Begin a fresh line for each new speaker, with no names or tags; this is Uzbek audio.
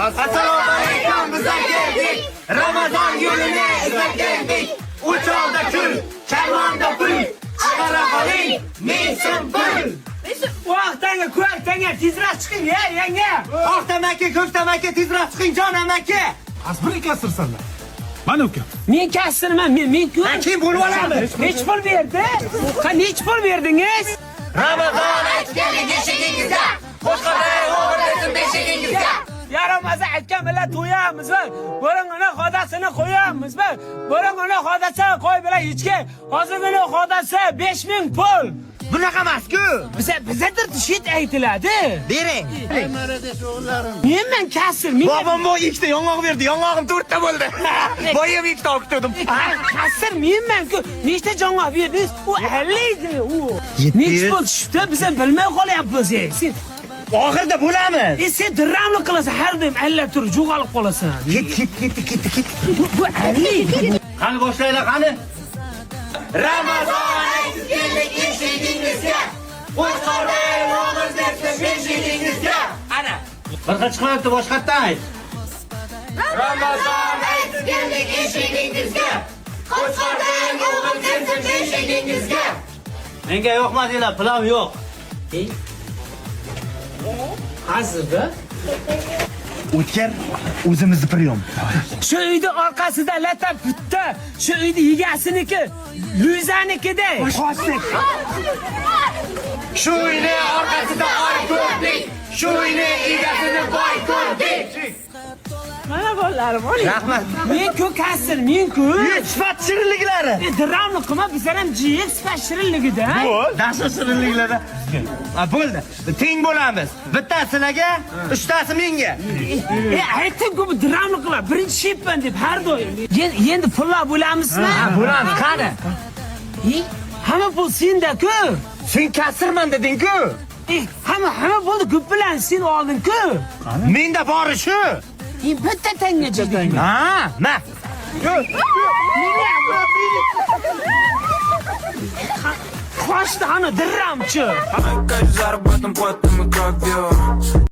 Assalomu alaykum, bizlar keldik. Ramazon yo'lini izlab keldik. O'choqda kul, karvonda pul. Chiqara qoling, 1000 so'm pul.
Voh tanga, ko'k tanga, tezroq chiqing, ya, yanga.
Oq tamaki, ko'k tamaki, tezroq chiqing, jon amaki.
Asbir kassirsanlar. Mana uka.
Men kassirman, men ku.
Kim bo'lib olamiz?
Nechi pul berdi? Ha, nechi pul berdingiz?
Ramazon aytib keldik eshigingizga. Qo'shqorday o'g'irlasin beshigingizga.
Yaramasa aytgan bilan to'yamiz va burung'ini xodasini qo'yamiz va burung'ini xodasi qo'y bilan ichki, hozirgina xodasi 5000 pul.
Bunaqa emas-ku.
Bizadir shit aytiladi.
Bering.
Menman kassir, men
Bobom bu ikkita yong'oq berdi, yong'og'im to'rtta bo'ldi. Boyam ikkita olib turdim.
Kassir menman-ku. Nechta jong'oq berdingiz? U 50 edi u. Nechi pul tushibdi? Biz ham bilmay qolyapmiz. Sen
Oxirida bo'lamiz.
Sen dramlik qilasan, har doim allab turib jo'g'alib qolasan.
Ket, ket, ketdi, ketdi, ketdi.
Bu 50.
Qani boshlaylar, qani? Ramazon aytib keldik eshigingizga. Qo'chqorday o'g'il bersin beshigingizga. Ana. Birga chiqmayapti, boshqatdan ayt. Ramazon aytib keldik eshigingizga. Qo'chqorday o'g'il bersin beshigingizga. Menga yo'qmadinglar, pilam yo'q.
Hazırda.
O'tkir o'zimizni priyom.
Shu uyni orqasida lata putta, shu uyni egasiniki, Luizanikida.
Qochdik. Shu uyni orqasida oy ko'rdik. Shu uyni egasini boy ko'rdik.
Mana bolalarim, oling.
Rahmat.
Men-ku kassir, men-ku.
Sifat shirinliklari.
Dramlik qilma, bizlar ham jiyib sifat shirinligida.
Dahshat shirinliklarda. Ha, bo'ldi. Teng bo'lamiz. Bittasi sizlarga, uchtasi menga.
Aytdim-ku bu dramlik qilma, birinchi shipman deb har doim. Endi pullar bo'lamizmi?
Ha, bo'lamiz. Qani?
Hamma pul senda-ku.
Sen kassirman deding-ku.
Hamma pulni ko'p bilan sen olding-ku.
Menda bori shu.
Bitta tanga jiding.
Ha, ma.
Qochdi ana dramchi.
Заработан потом и кровью.